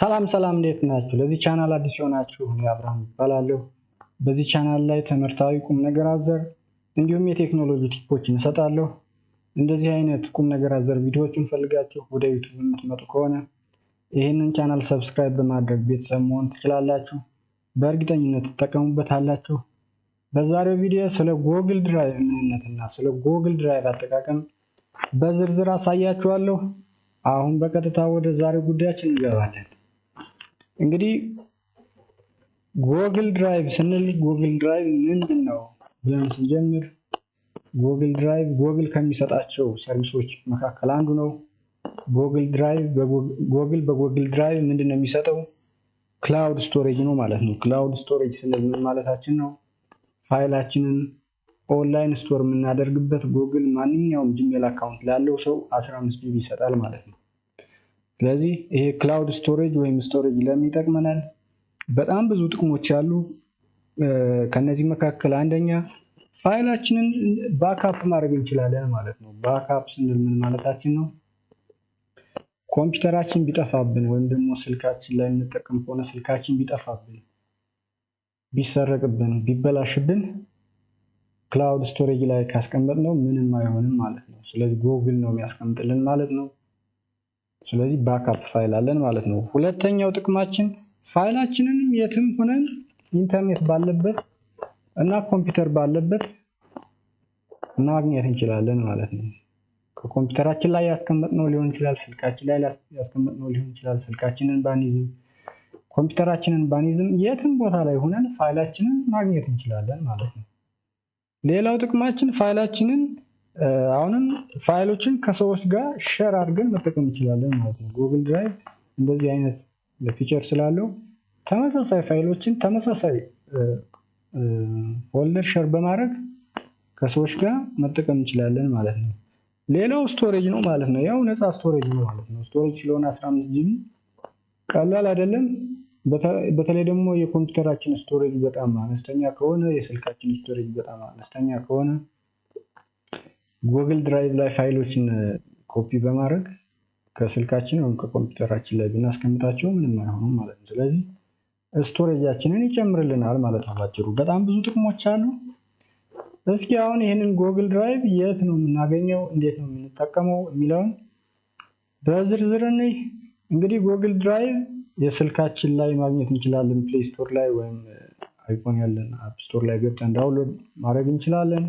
ሰላም ሰላም፣ እንዴት ናችሁ? ለዚህ ቻናል አዲስ የሆናችሁ እኔ አብርሃም እባላለሁ። በዚህ ቻናል ላይ ትምህርታዊ፣ ቁም ነገር አዘል እንዲሁም የቴክኖሎጂ tip ኦችን እሰጣለሁ። እንደዚህ አይነት ቁም ነገር አዘል ቪዲዮዎችን ፈልጋችሁ ወደ ዩቲዩብ የምትመጡ ከሆነ ይህንን ቻናል subscribe በማድረግ ቤተሰብ መሆን ትችላላችሁ። በእርግጠኝነት ትጠቀሙበታላችሁ። በዛሬው ቪዲዮ ስለ Google Drive ምንነትና ስለ Google Drive አጠቃቀም በዝርዝር አሳያችኋለሁ። አሁን በቀጥታ ወደ ዛሬው ጉዳያችን እንገባለን። እንግዲህ Google Drive ስንል Google Drive ምንድን ነው ብለን ስንጀምር Google Drive Google ከሚሰጣቸው service ኦች መካከል አንዱ ነው። Google Drive Google በ Google Drive ምንድን ነው የሚሰጠው? Cloud storage ነው ማለት ነው። Cloud storage ስንል ምን ማለታችን ነው? ፋይላችንን online store የምናደርግበት ጉግል ማንኛውም Gmail account ላለው ሰው 15 GB ይሰጣል ማለት ነው። ስለዚህ ይሄ cloud storage ወይም storage ለምን ይጠቅመናል? በጣም ብዙ ጥቅሞች አሉ። ከነዚህ መካከል አንደኛ ፋይላችንን backup ማድረግ እንችላለን ማለት ነው። Backup ስንል ምን ማለታችን ነው? ኮምፒውተራችን ቢጠፋብን ወይም ደግሞ ስልካችን ላይ የምንጠቀም ከሆነ ስልካችን ቢጠፋብን፣ ቢሰረቅብን፣ ቢበላሽብን cloud storage ላይ ካስቀመጥነው ምንም አይሆንም ማለት ነው። ስለዚህ ጉግል ነው የሚያስቀምጥልን ማለት ነው። ስለዚህ backup file አለን ማለት ነው። ሁለተኛው ጥቅማችን ፋይላችንንም የትም ሆነን ኢንተርኔት ባለበት እና ኮምፒውተር ባለበት ማግኘት እንችላለን ማለት ነው። ከኮምፒውተራችን ላይ ያስቀመጥነው ሊሆን ይችላል፣ ስልካችን ላይ ያስቀመጥነው ሊሆን ይችላል። ስልካችንን ባንይዝም ኮምፒውተራችንን ባንይዝም የትም ቦታ ላይ ሆነን ፋይላችንን ማግኘት እንችላለን ማለት ነው። ሌላው ጥቅማችን ፋይላችንን አሁንም ፋይሎችን ከሰዎች ጋር share አድርገን መጠቀም እንችላለን ማለት ነው። Google Drive እንደዚህ አይነት feature ስላለው ተመሳሳይ ፋይሎችን ተመሳሳይ folder share በማድረግ ከሰዎች ጋር መጠቀም እንችላለን ማለት ነው። ሌላው storage ነው ማለት ነው። ያው ነፃ storage ነው ማለት ነው። Storage ስለሆነ 15 GB ቀላል አይደለም። በተለይ ደግሞ የኮምፒውተራችን storage በጣም አነስተኛ ከሆነ፣ የስልካችን storage በጣም አነስተኛ ከሆነ Google Drive ላይ ፋይሎችን ኮፒ በማድረግ ከስልካችን ወይም ከኮምፒውተራችን ላይ ብናስቀምጣቸው ምንም አይሆኑም ማለት ነው። ስለዚህ storage ኣችንን ይጨምርልናል ማለት ነው። ባጭሩ በጣም ብዙ ጥቅሞች አሉ። እስኪ አሁን ይህንን Google Drive የት ነው የምናገኘው፣ እንዴት ነው የምንጠቀመው የሚለውን በዝርዝር እንይ። እንግዲህ Google Drive የስልካችን ላይ ማግኘት እንችላለን። Play Store ላይ ወይም iPhone ያለን App Store ላይ ገብተን download ማድረግ እንችላለን።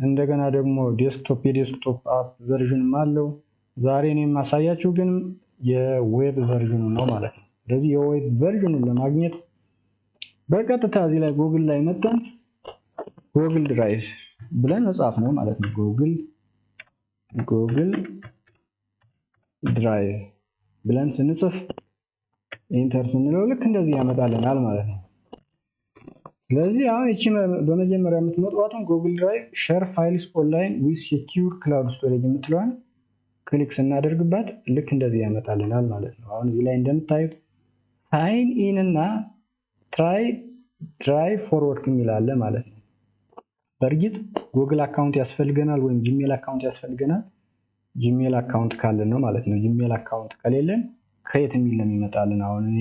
እንደገና ደግሞ desktop የ desktop app version ም አለው። ዛሬ እኔ የማሳያችሁ ግን የ web version ኑ ነው ማለት ነው። ስለዚህ የ web version ኑን ለማግኘት በቀጥታ እዚህ ላይ ጉግል ላይ መጥተን Google Drive ብለን መጻፍ ነው ማለት ነው። Google Drive ብለን ስንጽፍ enter ስንለው ልክ እንደዚህ ያመጣልናል ማለት ነው። ስለዚህ አሁን እቺ በመጀመሪያ የምትመጣዋትን Google Drive share files online with secure cloud storage የምትለዋን click ስናደርግባት ልክ እንደዚህ ያመጣልናል ማለት ነው። አሁን እዚህ ላይ እንደምታዩት sign in እና try Drive for Work የሚል አለ ማለት ነው። በእርግጥ Google account ያስፈልገናል ወይም Gmail account ያስፈልገናል። Gmail account ካለን ነው ማለት ነው። Gmail account ከሌለን create የሚል ነው የሚመጣልን። አሁን እኔ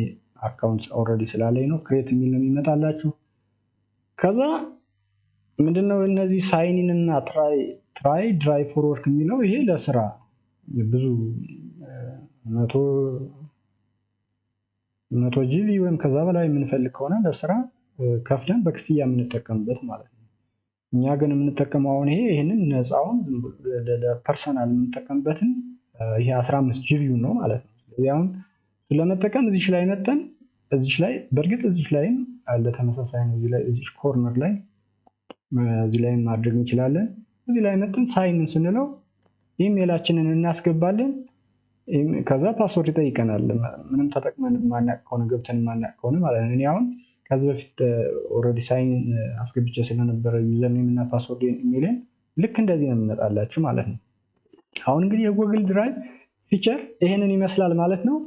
account already ስላለኝ ነው create የሚል ነው የሚመጣላችሁ። ከዛ ምንድነው እነዚህ sign in እና try Drive for Work የሚለው ይሄ ለስራ ብዙ 100 GB ወይም ከዛ በላይ የምንፈልግ ከሆነ ለስራ ከፍለን በክፍያ የምንጠቀምበት ማለት ነው። እኛ ግን የምንጠቀመው አሁን ይሄንን ነፃውን ለ personal የምንጠቀምበትን ይሄ 15 GB ነው ማለት ነው። ስለዚህ አሁን ለመጠቀም እዚች ላይ መጥተን እዚች ላይ፣ በእርግጥ እዚች ላይም አለ፣ ተመሳሳይ ነው። እዚህ ላይ እዚች corner ላይ እዚህ ላይ ማድረግ እንችላለን። እዚህ ላይ መጥተን sign in ስንለው ኢሜይላችንን እናስገባለን። ከዛ password ይጠይቀናል። ምንም ተጠቅመን ማናቅ ከሆነ፣ ገብተን ማናቅ ከሆነ ማለት ነው። እኔ አሁን ከዚህ በፊት already sign አስገብቼ ስለነበረ username እና password ኢሜይልን ልክ እንደዚህ ነው የሚመጣላችሁ ማለት ነው። አሁን እንግዲህ የ Google Drive feature ይሄንን ይመስላል ማለት ነው።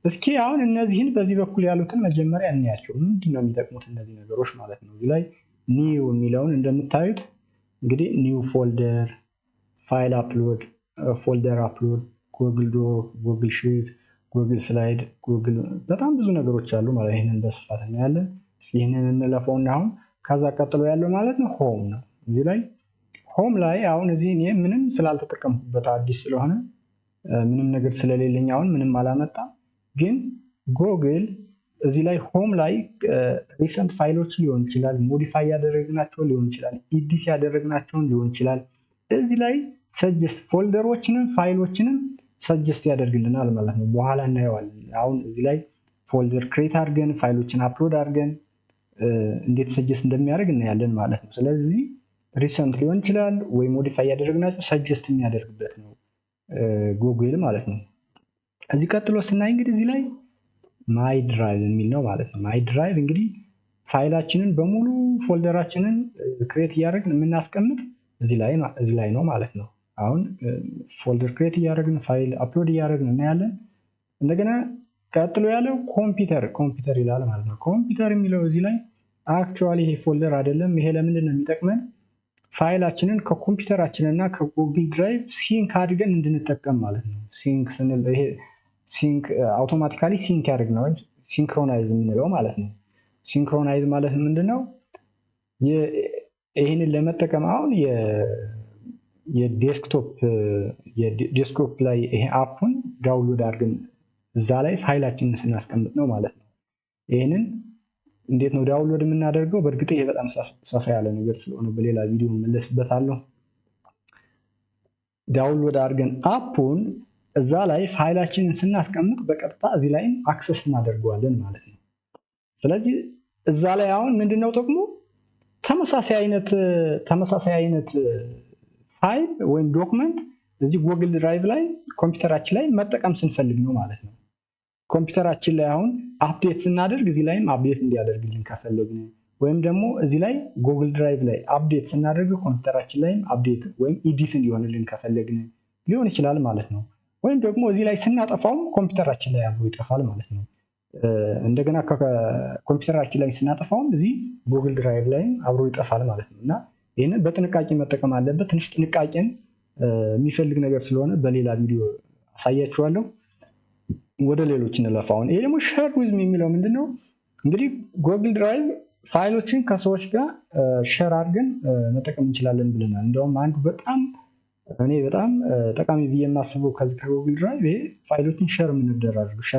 እስኪ አሁን እነዚህን በዚህ በኩል ያሉትን መጀመሪያ እንያቸው። ምንድን ነው የሚጠቅሙት እነዚህ ነገሮች ማለት ነው። እዚህ ላይ new የሚለውን እንደምታዩት እንግዲህ new folder፣ file upload፣ folder upload፣ Google Doc፣ Google Sheet፣ Google Slide፣ Google በጣም ብዙ ነገሮች አሉ ማለት ይሄንን በስፋት እናያለን። ይሄንን እንለፈውና አሁን ከዛ ቀጥሎ ያለው ማለት ነው home ነው። እዚህ ላይ home ላይ አሁን እዚህ እኔ ምንም ስላልተጠቀምኩበት አዲስ ስለሆነ ምንም ነገር ስለሌለኝ አሁን ምንም አላመጣም። ግን ጎግል እዚህ ላይ home ላይ recent ፋይሎች ሊሆን ይችላል፣ modify ያደረግናቸው ሊሆን ይችላል፣ edit ያደረግናቸውን ሊሆን ይችላል። እዚህ ላይ suggest folder ኦችንም ፋይሎችንም suggest ያደርግልናል ማለት ነው። በኋላ እናየዋለን። አሁን እዚህ ላይ folder create አድርገን ፋይሎችን upload አድርገን እንዴት suggest እንደሚያደርግ እናያለን ማለት ነው። ስለዚህ recent ሊሆን ይችላል ወይ modify ያደረግናቸው suggest የሚያደርግበት ነው ጉግል ማለት ነው። እዚህ ቀጥሎ ስናይ እንግዲህ እዚህ ላይ My Drive የሚል ነው ማለት ነው። My Drive እንግዲህ ፋይላችንን በሙሉ folder ኣችንን create እያደረግን የምናስቀምጥ እዚህ ላይ ነው ማለት ነው። አሁን folder create እያደረግን file upload እያደረግን እናያለን። እንደገና ቀጥሎ ያለው ኮምፒውተር ይላል ማለት ነው። ኮምፒውተር የሚለው እዚህ ላይ actually ይሄ folder አይደለም። ይሄ ለምንድን ነው የሚጠቅመን? ፋይላችንን ከኮምፒውተራችንና ከ Google Drive sync አድርገን እንድንጠቀም ማለት ነው። sync ስንል ይሄ sync automatically sync ያደርግ ነው፣ synchronize የምንለው ማለት ነው። synchronize ማለት ምንድነው? ይሄንን ለመጠቀም አሁን የ desktop ላይ ይሄ app ኡን download አድርገን እዛ ላይ ፋይላችንን ስናስቀምጥ ነው ማለት ነው። ይሄንን እንዴት ነው download የምናደርገው? በእርግጥ ይሄ በጣም ሰፋ ያለ ነገር ስለሆነ በሌላ ቪዲዮ መለስበታለሁ። download አድርገን app ኡን እዛ ላይ ፋይላችንን ስናስቀምጥ በቀጥታ እዚህ ላይ access እናደርገዋለን ማለት ነው። ስለዚህ እዛ ላይ አሁን ምንድነው ጥቅሙ? ተመሳሳይ አይነት ፋይል ወይም document እዚህ Google Drive ላይ ኮምፒውተራችን ላይ መጠቀም ስንፈልግ ነው ማለት ነው። ኮምፒውተራችን ላይ አሁን update ስናደርግ እዚህ ላይም update እንዲያደርግልን ከፈለግን ወይም ደግሞ እዚህ ላይ Google Drive ላይ update ስናደርግ ኮምፒውተራችን ላይም update ወይም edit እንዲሆንልን ከፈለግን ሊሆን ይችላል ማለት ነው። ወይም ደግሞ እዚህ ላይ ስናጠፋው ኮምፒውተራችን ላይ አብሮ ይጠፋል ማለት ነው። እንደገና ኮምፒውተራችን ላይ ስናጠፋው እዚህ Google Drive ላይ አብሮ ይጠፋል ማለት ነው። እና ይሄንን በጥንቃቄ መጠቀም አለበት። ትንሽ ጥንቃቄን የሚፈልግ ነገር ስለሆነ በሌላ ቪዲዮ አሳያችኋለሁ። ወደ ሌሎች እንለፋው። ይሄ ደግሞ share with me የሚለው ምንድነው? እንግዲህ Google Drive ፋይሎችን ከሰዎች ጋር share አድርገን መጠቀም እንችላለን ብለናል። እንደውም አንዱ በጣም እኔ በጣም ጠቃሚ ብዬ የማስበው ከዚህ ከ Google Drive ይሄ ፋይሎችን share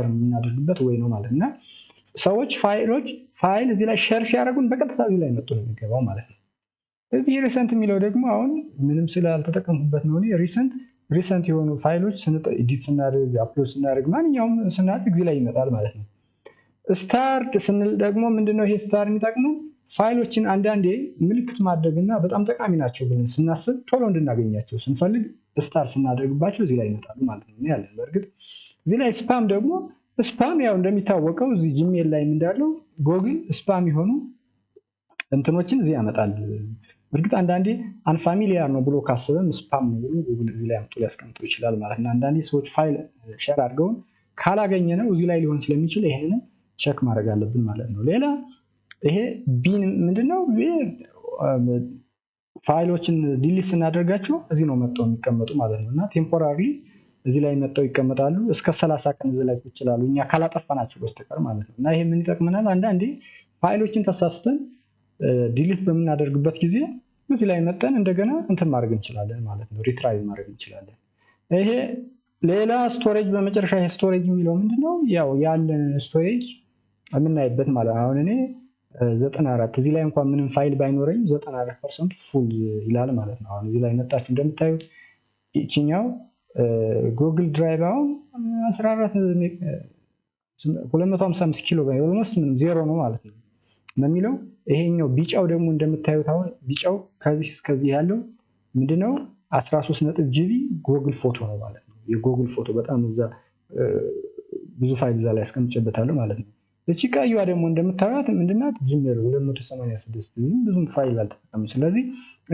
የምናደርግበት ወይ ነው ማለት ነው። ሰዎች ፋይል እዚህ ላይ share ሲያደርጉን በቀጥታ እዚህ ላይ መጥቶ ነው የሚገባው ማለት ነው። እዚህ recent የሚለው ደግሞ አሁን ምንም ስላልተጠቀምኩበት ነው። እኔ recent የሆኑ ፋይሎች edit ስናደርግ upload ስናደርግ ማንኛውም ስናደርግ እዚህ ላይ ይመጣል ማለት ነው። starred ስንል ደግሞ ምንድነው ይሄ star የሚጠቅመው? ፋይሎችን አንዳንዴ ምልክት ማድረግና በጣም ጠቃሚ ናቸው ብለን ስናስብ ቶሎ እንድናገኛቸው ስንፈልግ star ስናደርግባቸው እዚህ ላይ ይመጣሉ ማለት ነው ያለን። በእርግጥ እዚህ ላይ spam ደግሞ spam ያው እንደሚታወቀው እዚህ Gmail ላይ እንዳለው ጎግል spam የሆኑ እንትኖችን እዚህ ያመጣል። በእርግጥ አንዳንዴ unfamiliar ነው ብሎ ካሰበም spam ነው ብሎ ጉግል እዚህ ላይ አምጥቶ ሊያስቀምጠው ይችላል ማለት ነው። አንዳንዴ ሰዎች file share አድርገውን ካላገኘነው እዚህ ላይ ሊሆን ስለሚችል ይሄንን check ማድረግ አለብን ማለት ነው። ሌላ ይሄ bin ምንድነው? ፋይሎችን delete ስናደርጋቸው እዚህ ነው መጥተው የሚቀመጡ ማለት ነው። እና temporary እዚህ ላይ መጥተው ይቀመጣሉ እስከ 30 ቀን እዚህ ላይ ቁጭ ይላሉ እኛ ካላጠፋናቸው በስተቀር ማለት ነው። እና ይሄ ምን ይጠቅመናል? አንዳንዴ ፋይሎችን ተሳስተን delete በምናደርግበት ጊዜ እዚህ ላይ መጥተን እንደገና እንትን ማድረግ እንችላለን ማለት ነው። retrieve ማድረግ እንችላለን። ይሄ ሌላ storage በመጨረሻ ይሄ storage የሚለው ምንድነው? ያው ያለን storage የምናይበት ማለት ነው። አሁን እኔ 94 እዚህ ላይ እንኳን ምንም ፋይል ባይኖረኝ 94% full ይላል ማለት ነው። አሁን እዚህ ላይ መጣችሁ እንደምታዩት ይችኛው Google Drive አሁን 14 255 ኪሎ ባይት almost ምንም ዜሮ ነው ማለት ነው የሚለው። ይሄኛው ቢጫው ደግሞ እንደምታዩት አሁን ቢጫው ከዚህ እስከዚህ ያለው ምንድነው 13 GB Google Photo ነው ማለት ነው። የ Google Photo በጣም እዛ ብዙ ፋይል እዛ ላይ አስቀምጬበታለሁ ማለት ነው። እቺ ቀይዋ ደግሞ እንደምታዩት ምንድናት? Gmail 286 ብዙም ፋይል አልተጠቀምም። ስለዚህ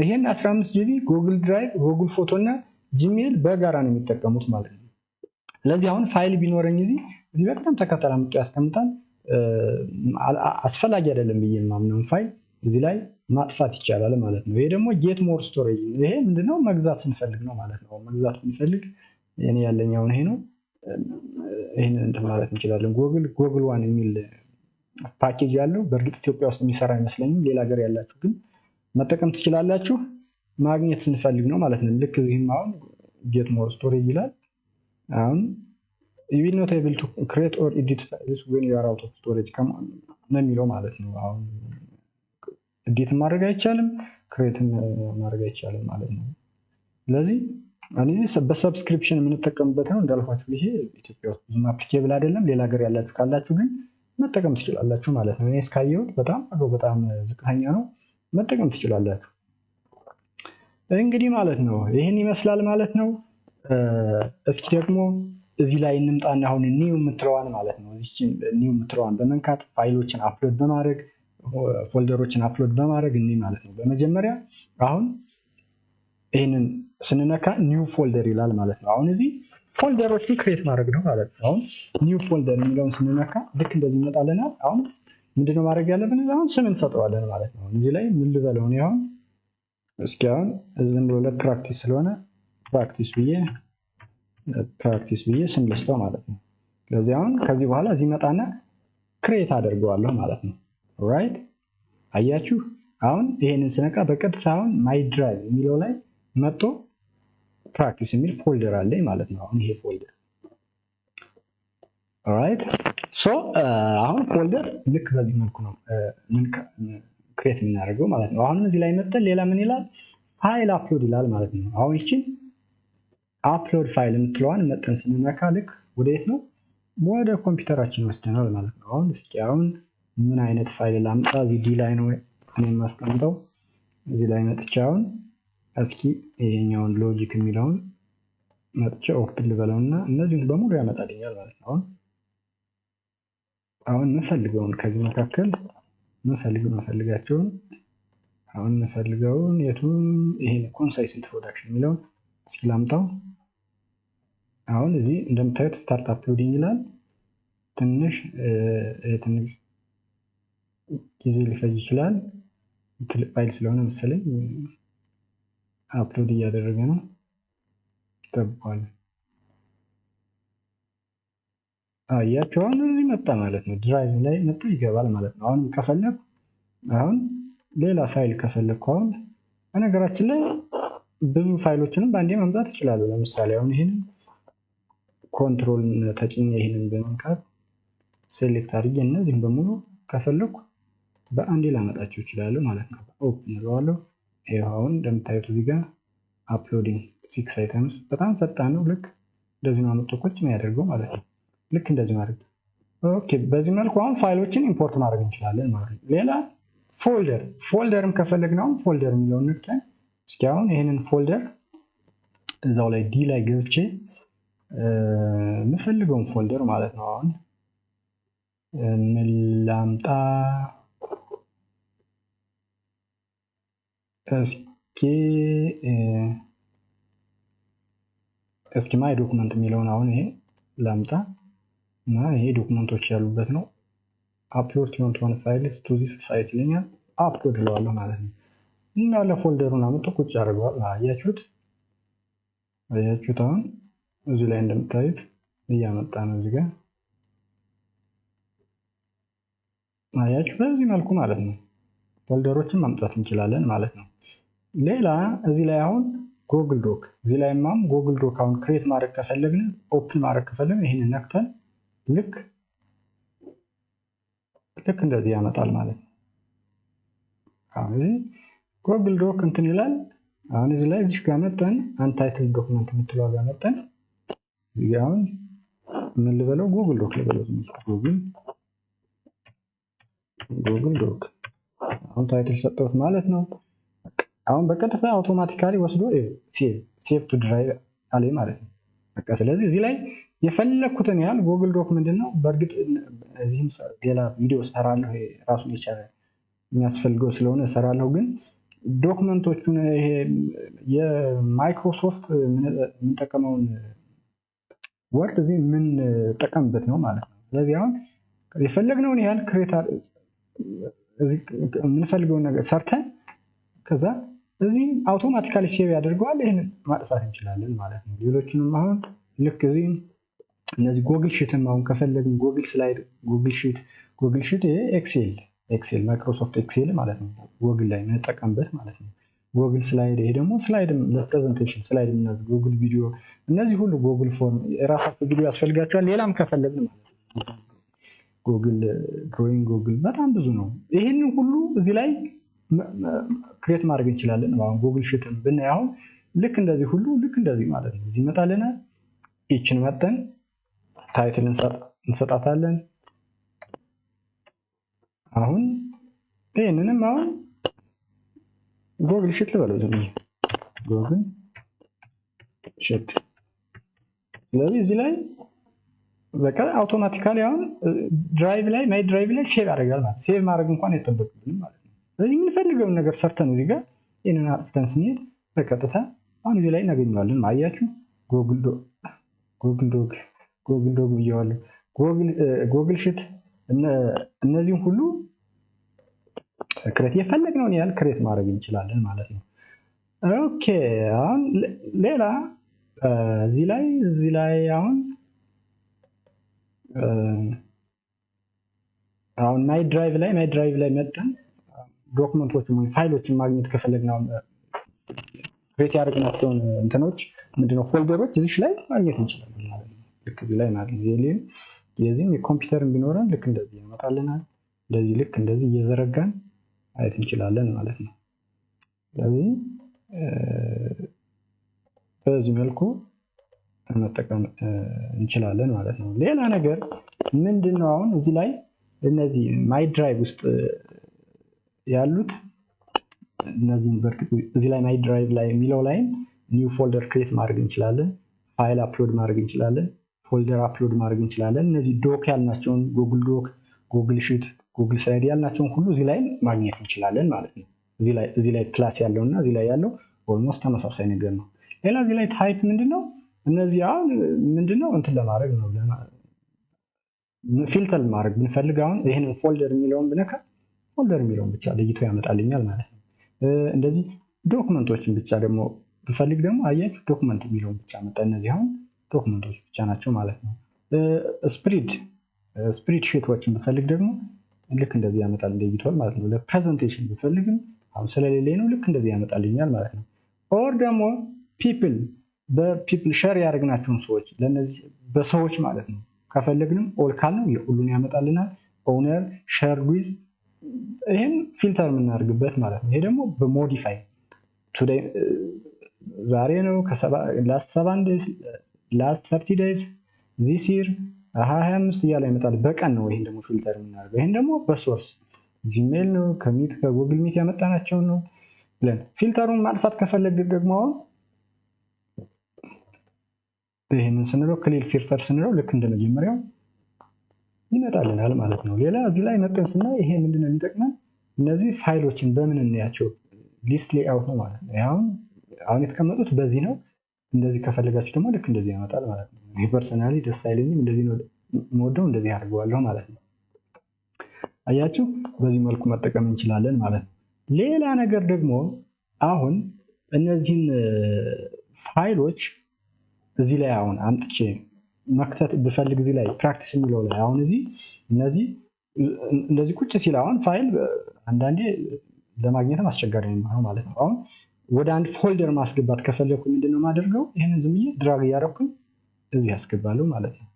ይሄን 15 GB Google Drive፣ Google Photo እና Gmail በጋራ ነው የሚጠቀሙት ማለት ነው። ስለዚህ አሁን ፋይል ቢኖረኝ እዚህ በቅደም ተከተል አምጥቶ ያስቀምጣል። አስፈላጊ አይደለም ብዬ የማምነውን ፋይል እዚህ ላይ ማጥፋት ይቻላል ማለት ነው። ይሄ ደግሞ get more storage፣ ይሄ ምንድነው? መግዛት ስንፈልግ ነው ማለት ነው። መግዛት ስንፈልግ እኔ ያለኝ አሁን ይሄ ነው። ይሄንን እንትን ማለት እንችላለን። Google One የሚል ፓኬጅ ያለው በእርግጥ ኢትዮጵያ ውስጥ የሚሰራ አይመስለኝም። ሌላ ሀገር ያላችሁ ግን መጠቀም ትችላላችሁ። ማግኘት ስንፈልግ ነው ማለት ነው። ልክ እዚህም አሁን get more storage ይላል። አሁን you will not able to create or edit files when you are out of storage ነው የሚለው ማለት ነው። አሁን edit ማድረግ አይቻልም፣ create ማድረግ አይቻልም ማለት ነው። ስለዚህ እኔ በ subscription የምንጠቀምበት ነው እንዳልኳችሁ። ይሄ ኢትዮጵያ ውስጥ ብዙም applicable አይደለም። ሌላ ሀገር ያላችሁ ካላችሁ ግን መጠቀም ትችላላችሁ ማለት ነው። እኔ እስካየሁት በጣም በጣም ዝቅተኛ ነው፣ መጠቀም ትችላላችሁ እንግዲህ ማለት ነው። ይህን ይመስላል ማለት ነው። እስኪ ደግሞ እዚህ ላይ እንምጣና አሁን new የምትለዋን ማለት ነው፣ እዚች new የምትለዋን በመንካት ፋይሎችን upload በማድረግ፣ folder ኦችን upload በማድረግ እኔ ማለት ነው። በመጀመሪያ አሁን ይህንን ስንነካ new folder ይላል ማለት ነው። አሁን እዚህ folder ኦችን create ማድረግ ነው ማለት ነው። አሁን new folder የሚለውን ስንነካ ልክ እንደዚህ ይመጣልናል። አሁን ምንድነው ማድረግ ያለብን? አሁን ስም እንሰጠዋለን ማለት ነው። እዚህ ላይ ምን ልበለው ነው? አሁን እስኪ አሁን ዝም ብሎ ለ practice ስለሆነ practice ብዬ ስም ልስጠው ማለት ነው። ስለዚህ አሁን ከዚህ በኋላ እዚህ መጣና create አደርገዋለሁ ማለት ነው። Right፣ አያችሁ፣ አሁን ይሄንን ስነካ በቀጥታ አሁን my drive የሚለው ላይ መጥቶ practice የሚል folder አለኝ ማለት ነው። አሁን ይሄ folder፣ right፣ so አሁን folder ልክ በዚህ መልኩ ነው create የምናደርገው ማለት ነው። አሁንም እዚህ ላይ መጥተን ሌላ ምን ይላል? File upload ይላል ማለት ነው። አሁን ይችን upload file የምትለዋን መጥተን ስንነካ ልክ ወደ የት ነው? ወደ ኮምፒውተራችን ይወስደናል ማለት ነው። አሁን እስኪ አሁን ምን አይነት ፋይል ላምጣ? እዚህ D ላይ ነው እኔ የማስቀምጠው። እዚህ ላይ መጥቼ አሁን እስኪ ይሄኛውን logic የሚለውን መጥቼ open ልበለውና እነዚህን በሙሉ ያመጣልኛል ማለት ነው። አሁን የምፈልገውን ከዚህ መካከል የምፈልጋቸውን፣ አሁን የምፈልገውን የቱን፣ ይሄን concise introduction የሚለውን እስኪ ላምጣው። አሁን እዚህ እንደምታዩት start uploading ይላል። ትንሽ ትንሽ ጊዜ ሊፈጅ ይችላል። ትልቅ ፋይል ስለሆነ መሰለኝ upload እያደረገ ነው። ጠብቋል። አያችሁ፣ አሁን እዚህ መጣ ማለት ነው። Drive ላይ መጥቶ ይገባል ማለት ነው። አሁንም ከፈለኩ፣ አሁን ሌላ ፋይል ከፈለኩ፣ አሁን በነገራችን ላይ ብዙ ፋይሎችንም በአንዴ ማምጣት ይችላሉ። ለምሳሌ አሁን ይህንን control ተጭኜ ይህንን በመንካት select አድርጌ እነዚህን በሙሉ ከፈለኩ በአንዴ ላመጣቸው ይችላሉ ማለት ነው። Open እለዋለሁ። ይኸው አሁን እንደምታዩት እዚህ ጋር uploading six items፣ በጣም ፈጣን ነው። ልክ እንደዚህ ነው አመጥቶ ቁጭ የሚያደርገው ማለት ነው። ልክ እንደዚህ ማድረግ፣ okay። በዚህ መልኩ አሁን ፋይሎችን import ማድረግ እንችላለን ማለት ነው። ሌላ folder ም ከፈለግን አሁን folder የሚለውን ነክተን እስኪ አሁን ይህንን folder እዛው ላይ D ላይ ገብቼ የምፈልገውን folder ማለት ነው። አሁን ምን ላምጣ? እስኪ my document የሚለውን አሁን ይሄ ላምጣ እና ይሄ document ኦች ያሉበት ነው። Upload 21 files to this site ይለኛል። Upload እለዋለሁ ማለት ነው። እንዳለ folder ኡን አምጥቶ ቁጭ ያደርገዋል። አያችሁት? አያችሁት? አሁን እዚህ ላይ እንደምታዩት እያመጣ ነው እዚህ ጋር፣ አያችሁ? በዚህ መልኩ ማለት ነው folder ኦችን ማምጣት እንችላለን ማለት ነው። ሌላ እዚህ ላይ አሁን Google Doc፣ እዚህ ላይ ማም Google Doc አሁን create ማድረግ ከፈለግን፣ open ማድረግ ከፈለግን ይህንን ነክተን ልክ እንደዚህ ያመጣል ማለት ነው። አሁን እዚህ Google Doc እንትን ይላል። አሁን እዚህ ላይ እዚህ ጋር መጥተን untitled document የምትለዋ ጋር መጥተን እዚህ ጋር አሁን ምን ልበለው? Google Doc ልበለው። Google Doc አሁን title ሰጠሁት ማለት ነው። አሁን በቀጥታ automatically ወስዶ save to drive አለ ማለት ነው። በቃ ስለዚህ እዚህ ላይ የፈለኩትን ያህል Google Doc ምንድን ነው? በእርግጥ እዚህም ሌላ ቪዲዮ ሰራለሁ፣ ራሱን የቻለ የሚያስፈልገው ስለሆነ እሰራለሁ። ግን document ኦቹን ይሄ የማይክሮሶፍት የምንጠቀመውን Word እዚህ የምንጠቀምበት ነው ማለት ነው። ስለዚህ አሁን የፈለግነውን ያህል create የምንፈልገውን ነገር ሰርተን ከዛ እዚህ automatically save ያደርገዋል። ይህንን ማጥፋት እንችላለን ማለት ነው። ሌሎችንም አሁን ልክ እዚህ እነዚህ Google Sheet ም አሁን ከፈለግን Google Slide፣ Google Sheet፣ Google Sheet ይሄ Excel Microsoft Excel ማለት ነው። ጎግል ላይ የምንጠቀምበት ማለት ነው። Google Slide ይሄ ደግሞ slide ለ presentation slide እነዚህ Google Video እነዚህ ሁሉ Google Form የራሳቸው ቪዲዮ ያስፈልጋቸዋል። ሌላም ከፈለግን ማለት ነው Google Drawing፣ Google በጣም ብዙ ነው። ይሄንን ሁሉ እዚህ ላይ create ማድረግ እንችላለን። አሁን Google Sheet ን ብናይ አሁን ልክ እንደዚህ ሁሉ ልክ እንደዚህ ማለት ነው። እዚህ ይመጣልናል። ይችን መጠን title እንሰጣታለን። አሁን ይሄንንም አሁን Google Sheet ልበለው ዝም ብዬ Google Sheet። ስለዚህ እዚህ ላይ በቃ automatically አሁን Drive ላይ My Drive ላይ save ያደርጋል ማለት save ማድረግ እንኳን አይጠበቅብንም ማለት ነው። ስለዚህ የምንፈልገውን ነገር ሰርተን እዚህ ጋር ይሄንን አጥፍተን ስንሄድ በቀጥታ አሁን እዚህ ላይ እናገኘዋለን። አያችሁ Google Google Doc Google Doc ብየዋለሁ። Google Sheet እነዚህን ሁሉ create የፈለግነውን ያህል create ማድረግ እንችላለን ማለት ነው። okay አሁን ሌላ እዚህ ላይ አሁን አሁን My Drive ላይ መጥተን document ኦችን ወይ ፋይሎችን ማግኘት ከፈለግን አሁን create ያደረግናቸውን እንትኖች ምንድነው folder ኦች እዚህ ላይ ማግኘት እንችላለን ማለት ነው። ልክ እዚህ ላይ ማለት ነው። የዚህም የኮምፒውተርን ቢኖረን ልክ እንደዚህ ያመጣልናል። እንደዚህ ልክ እንደዚህ እየዘረጋን ማየት እንችላለን ማለት ነው። ስለዚህ በዚህ መልኩ መጠቀም እንችላለን ማለት ነው። ሌላ ነገር ምንድነው አሁን እዚህ ላይ እነዚህ My Drive ውስጥ ያሉት እነዚህን በርግጥ እዚህ ላይ My Drive ላይ የሚለው ላይ new folder create ማድረግ እንችላለን። file upload ማድረግ እንችላለን። folder upload ማድረግ እንችላለን። እነዚህ doc ያልናቸውን Google Doc፣ Google Sheet፣ Google Slide ያልናቸውን ሁሉ እዚህ ላይ ማግኘት እንችላለን ማለት ነው። እዚህ ላይ plus ያለውና እዚህ ላይ ያለው almost ተመሳሳይ ነገር ነው። ሌላ እዚህ ላይ type ምንድነው? እነዚህ አሁን ምንድነው እንትን ለማድረግ ነው filter ማድረግ ብንፈልግ አሁን ይሄንን folder የሚለውን ብነካ folder የሚለውን ብቻ ለይቶ ያመጣልኛል ማለት ነው። እንደዚህ document ኦችን ብቻ ደግሞ ብፈልግ ደግሞ አያችሁ document የሚለውን ብቻ መጣ። እነዚህ አሁን document ኦች ብቻ ናቸው ማለት ነው። spreadsheet ኦችን ብፈልግ ደግሞ ልክ እንደዚህ ያመጣል ለይቷል ማለት ነው። ለ presentation ብፈልግም አሁን ስለሌለኝ ነው ልክ እንደዚህ ያመጣልኛል ማለት ነው። or ደግሞ people በ people share ያደረግናቸውን ሰዎች ለነዚህ በሰዎች ማለት ነው ከፈለግንም all ካልነው የሁሉን ያመጣልናል። owner share with ይሄን filter የምናደርግበት ማለት ነው። ይሄ ደግሞ በ modify today ዛሬ ነው last 7 days last 30 days this year 25 እያለ ያመጣል። በቀን ነው ይሄን ደግሞ filter የምናደርገው። ይሄን ደግሞ በ source Gmail ነው ከ Meet ከ Google Meet ያመጣናቸው ነው ብለን filter ኡን ማጥፋት ከፈለግን ደግሞ አሁን ይሄንን ስንለው clear filter ስንለው ልክ እንደመጀመሪያው ይመጣልናል ማለት ነው። ሌላ እዚህ ላይ መጠን ስናይ ይሄ ምንድነው የሚጠቅመን? እነዚህ ፋይሎችን በምን እንያቸው list layout ነው ማለት ነው። አሁን የተቀመጡት በዚህ ነው። እንደዚህ ከፈለጋችሁ ደግሞ ልክ እንደዚህ ያመጣል ማለት ነው። እኔ personally ደስ አይለኝም፣ እንደዚህ ነው የምወደው፣ እንደዚህ አድርገዋለሁ ማለት ነው። አያችሁ በዚህ መልኩ መጠቀም እንችላለን ማለት ነው። ሌላ ነገር ደግሞ አሁን እነዚህን ፋይሎች እዚህ ላይ አሁን አምጥቼ መክተት ብፈልግ እዚህ ላይ practice የሚለው ላይ አሁን እዚህ እነዚህ እንደዚህ ቁጭ ሲል አሁን ፋይል አንዳንዴ ለማግኘትም አስቸጋሪ ነው ማለት ነው። አሁን ወደ አንድ folder ማስገባት ከፈለኩ ምንድነው የማደርገው? ይሄንን ዝም ብዬ drag እያደረኩኝ እዚህ አስገባለሁ ማለት ነው።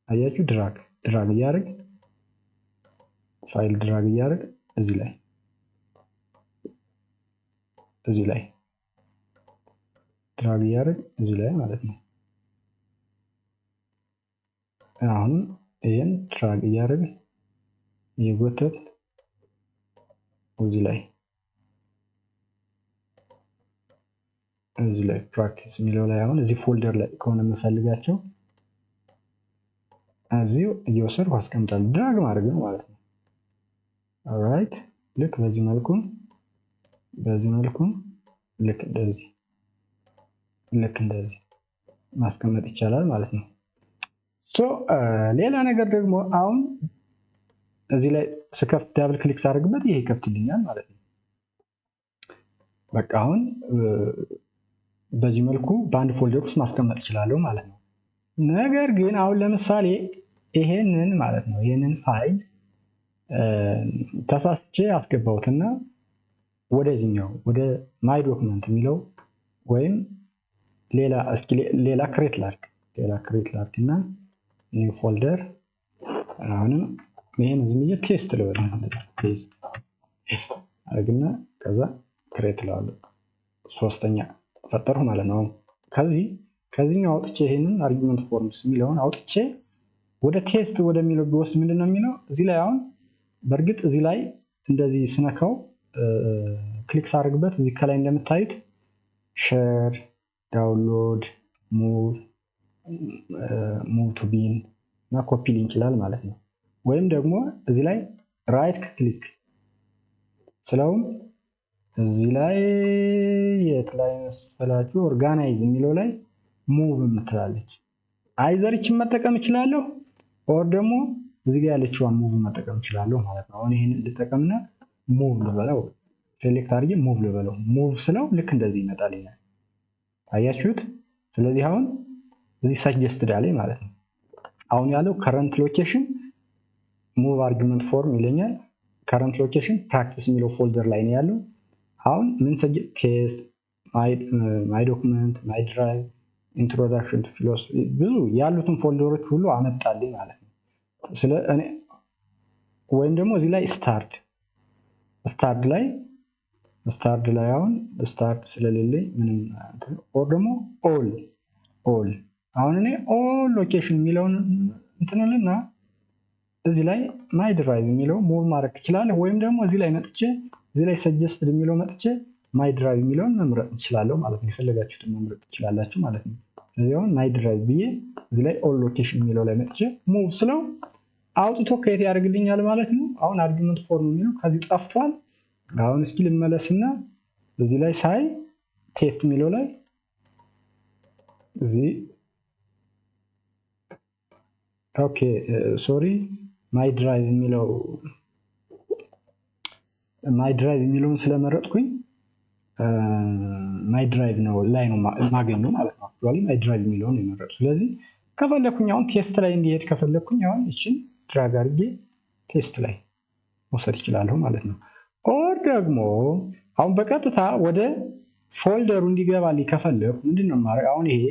አያችሁ drag እያደረግ file drag እያደረግ እዚህ ላይ drag እያደረግ እዚህ ላይ ማለት ነው። አሁን ይሄን drag እያደረግ እየጎተት እዚህ ላይ practice የሚለው ላይ አሁን እዚህ folder ላይ ከሆነ የምፈልጋቸው እዚሁ እየወሰድኩ አስቀምጣለሁ። drag ማድረግ ነው ማለት ነው። alright ልክ በዚህ መልኩ ልክ እንደዚህ ማስቀመጥ ይቻላል ማለት ነው። so ሌላ ነገር ደግሞ አሁን እዚህ ላይ ስከፍት double click ሳደርግበት ይሄ ይከፍትልኛል ማለት ነው። በቃ አሁን በዚህ መልኩ በአንድ folder ውስጥ ማስቀመጥ እችላለሁ ማለት ነው። ነገር ግን አሁን ለምሳሌ ይሄንን ማለት ነው ይሄንን ፋይል ተሳስቼ አስገባሁትና ወደዚህኛው ወደ my document የሚለው ወይም ሌላ እስኪ ሌላ create ላድርግ እና new folder አሁንም ይሄን ዝም ብዬ test ልበል test አድርግና ከዛ create እለዋለሁ። ሶስተኛ ፈጠርሁ ማለት ነው። ከዚህኛው አውጥቼ ይሄንን argument forms የሚለውን አውጥቼ ወደ test ወደሚለው ቢወስድ ምንድነው የሚለው እዚህ ላይ አሁን በእርግጥ እዚህ ላይ እንደዚህ ስነካው click ሳደርግበት እዚህ ከላይ እንደምታዩት share፣ download፣ move፣ move to bin እና copy link ይላል ማለት ነው። ወይም ደግሞ እዚህ ላይ right click ስለውም እዚህ ላይ የት ላይ መሰላችሁ organize የሚለው ላይ move የምትላለች either ይችን መጠቀም እችላለሁ or ደግሞ እዚህ ጋር ያለችዋን move መጠቀም እችላለሁ ማለት ነው። አሁን ይሄን ልጠቀምና move ልበለው፣ select አድርጌ move ልበለው። move ስለው ልክ እንደዚህ ይመጣልኛል። አያችሁት? ስለዚህ አሁን እዚህ suggested አለኝ ማለት ነው። አሁን ያለው current location move argument form ይለኛል። current location practice የሚለው folder ላይ ነው ያለው። አሁን ምን test፣ my document፣ my drive፣ introduction to philosophy ብዙ ያሉትን folder ኦች ሁሉ አመጣልኝ ማለት ነው። ስለ እኔ ወይም ደግሞ እዚህ ላይ starred starred ላይ አሁን starred ስለሌለኝ ምንም or ደግሞ all all አሁን እኔ all location የሚለውን እንትንልና እዚህ ላይ my drive የሚለው move ማድረግ እችላለሁ። ወይም ደግሞ እዚህ ላይ መጥቼ እዚህ ላይ suggested የሚለው መጥቼ my drive የሚለውን መምረጥ እችላለሁ ማለት ነው። የፈለጋችሁትን መምረጥ ትችላላችሁ ማለት ነው። ስለዚህ አሁን my drive ብዬ እዚህ ላይ all location የሚለው ላይ መጥቼ move ስለው አውጥቶ ከየት ያደርግልኛል ማለት ነው። አሁን argument form የሚለው ከዚህ ጠፍቷል። አሁን እስኪ ልመለስና እዚህ ላይ ሳይ test የሚለው ላይ እዚህ okay sorry my drive የሚለው my drive የሚለውን ስለመረጥኩኝ my drive ነው ላይ ነው ማገኘው ማለት ነው። actually my drive የሚለውን ነው የመረጥኩት። ስለዚህ ከፈለኩኝ አሁን test ላይ እንዲሄድ ከፈለኩኝ አሁን እቺን drag አድርጌ test ላይ መውሰድ እችላለሁ ማለት ነው። or ደግሞ አሁን በቀጥታ ወደ folder ኡ እንዲገባልኝ ከፈለኩ ምንድነው የማደርገው? አሁን ይሄ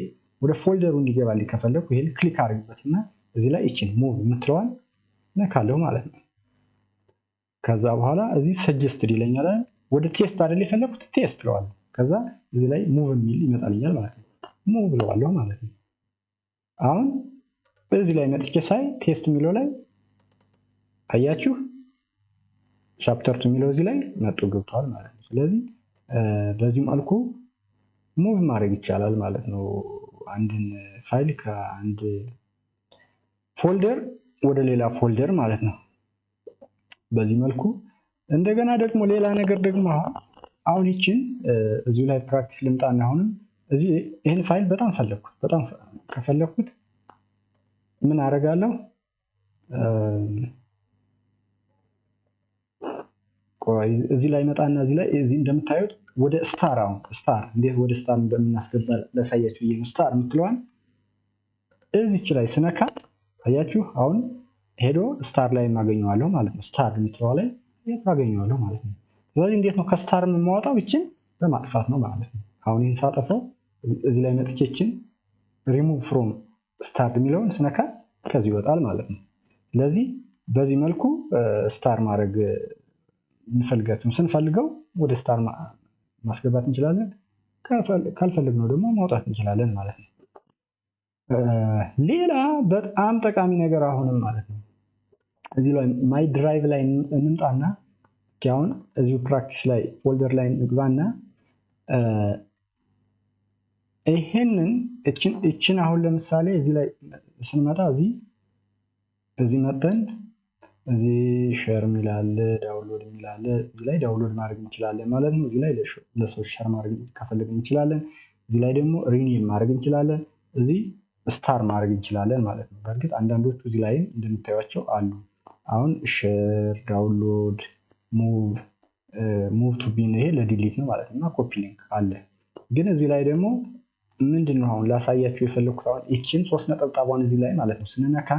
ወደ folder ኡ እንዲገባልኝ ከፈለኩ ይሄን click አድርግበትና እዚህ ላይ እቺን move የምትለዋን ነካለሁ ማለት ነው። ከዛ በኋላ እዚህ suggested ይለኛል። ወደ test አይደል የፈለኩት test እለዋለሁ። ከዛ እዚህ ላይ move የሚል ይመጣልኛል ማለት ነው። move እለዋለሁ ማለት ነው። አሁን እዚህ ላይ መጥቼ ሳይ test የሚለው ላይ አያችሁ chapter 2 የሚለው እዚህ ላይ መጥቶ ገብቷል ማለት ነው። ስለዚህ በዚህ መልኩ move ማድረግ ይቻላል ማለት ነው። አንድን ፋይል ከአንድ folder ወደ ሌላ folder ማለት ነው። በዚህ መልኩ እንደገና ደግሞ ሌላ ነገር ደግሞ አሁን ይችን እዚሁ ላይ practice ልምጣና አሁንም እዚህ ይሄን ፋይል በጣም ፈለኩት። በጣም ከፈለኩት ምን አደርጋለሁ? ቆይ እዚህ ላይ መጣና እዚህ ላይ እዚህ እንደምታዩት ወደ star አሁን star እንዴት ወደ star እንደምናስገባ ላሳያችሁ ብዬ ነው። star የምትለዋን እዚች ላይ ስነካ አያችሁ አሁን ሄዶ star ላይ ማገኘዋለሁ ማለት ነው። star የምትለዋ ላይ አገኘዋለሁ ማለት ነው። ስለዚህ እንዴት ነው ከ star የማወጣው? ይችን በማጥፋት ነው ማለት ነው። አሁን ይሄን ሳጠፋው እዚህ ላይ መጥቼ ይችን ሪሙቭ ፍሮም ስታር የሚለውን ስነካ ከዚህ ይወጣል ማለት ነው። ስለዚህ በዚህ መልኩ star ማድረግ እንፈልጋለን። ስንፈልገው ወደ star ማስገባት እንችላለን፣ ካልፈለግነው ደግሞ ማውጣት እንችላለን ማለት ነው። ሌላ በጣም ጠቃሚ ነገር አሁንም ማለት ነው እዚህ ላይ my drive ላይ እንምጣና አሁን እዚሁ practice ላይ folder ላይ እንግባና ይሄንን እቺን አሁን ለምሳሌ እዚህ ላይ ስንመጣ እዚህ መጥተን እዚህ share የሚል አለ፣ download የሚል አለ። እዚህ ላይ download ማድረግ እንችላለን ማለት ነው። እዚህ ላይ ለሰው share ማድረግ ከፈለግን እንችላለን። እዚህ ላይ ደግሞ rename ማድረግ እንችላለን። እዚህ star ማድረግ እንችላለን ማለት ነው። በእርግጥ አንዳንዶቹ እዚህ ላይ እንደምታዩቸው አሉ። አሁን share፣ download፣ move move to bin ይሄ ለ delete ነው ማለት ነው። copy link አለ። ግን እዚህ ላይ ደግሞ ምንድን ነው አሁን ላሳያችሁ የፈለኩት፣ አሁን ይችን ሶስት ነጠብጣቧን እዚህ ላይ ማለት ነው ስንነካ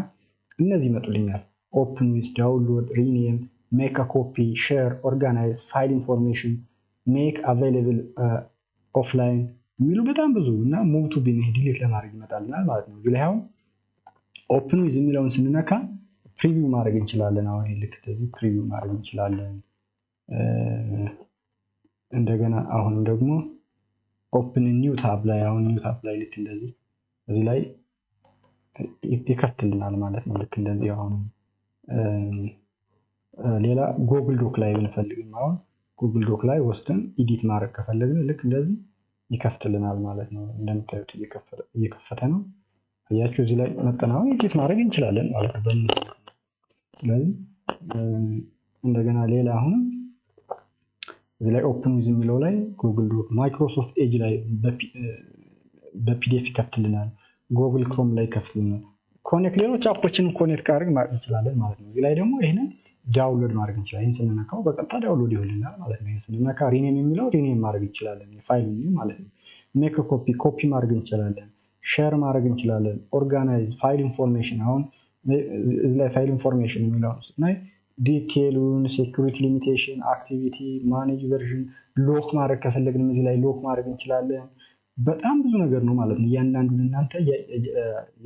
እነዚህ ይመጡልኛል። Open with፣ download፣ rename፣ make copy፣ share፣ organize፣ file information፣ make available offline የሚሉ በጣም ብዙ እና move to bin፣ delete ለማድረግ ይመጣልናል ማለት ነው። እዚህ ላይ አሁን open with የሚለውን ስንነካ preview ማድረግ እንችላለን። አሁን ልክ እንደዚህ preview ማድረግ እንችላለን። እንደገና አሁንም ደግሞ open new tab ላይ፣ አሁን new tab ላይ ልክ እንደዚህ እዚህ ላይ ይከፍትልናል ማለት ነው። ልክ እንደዚህ አሁንም ሌላ Google Doc ላይ ብንፈልግም አሁን Google Doc ላይ ወስደን edit ማድረግ ከፈለግን ልክ እንደዚህ ይከፍትልናል ማለት ነው። እንደምታዩት እየከፈተ ነው። አያችሁ፣ እዚህ ላይ መጠን አሁን edit ማድረግ እንችላለን ማለት ነው። ስለዚህ እንደገና ሌላ አሁንም እዚህ ላይ open with የሚለው ላይ Google Doc፣ Microsoft Edge ላይ በ PDF ይከፍትልናል። Google Chrome ላይ ይከፍትልናል። Connect ሌሎች app ኦችን connect ካደረግ ማድረግ እንችላለን ማለት ነው። እዚህ ላይ ደግሞ ይህንን download ማድረግ እንችላለን። ይህን ስንነካው በቀጥታ download ይሆንልናል ማለት ነው። ይህን ስንነካ rename የሚለው rename ማድረግ እንችላለን፣ የፋይል ማለት ነው። Make copy፣ copy ማድረግ እንችላለን። Share ማድረግ እንችላለን። Organize file information፣ አሁን እዚህ ላይ file information የሚለውን ስናይ detail ኡን፣ security limitation፣ activity፣ manage version፣ lock ማድረግ ከፈለግንም እዚህ ላይ lock ማድረግ እንችላለን። በጣም ብዙ ነገር ነው ማለት ነው። እያንዳንዱን እናንተ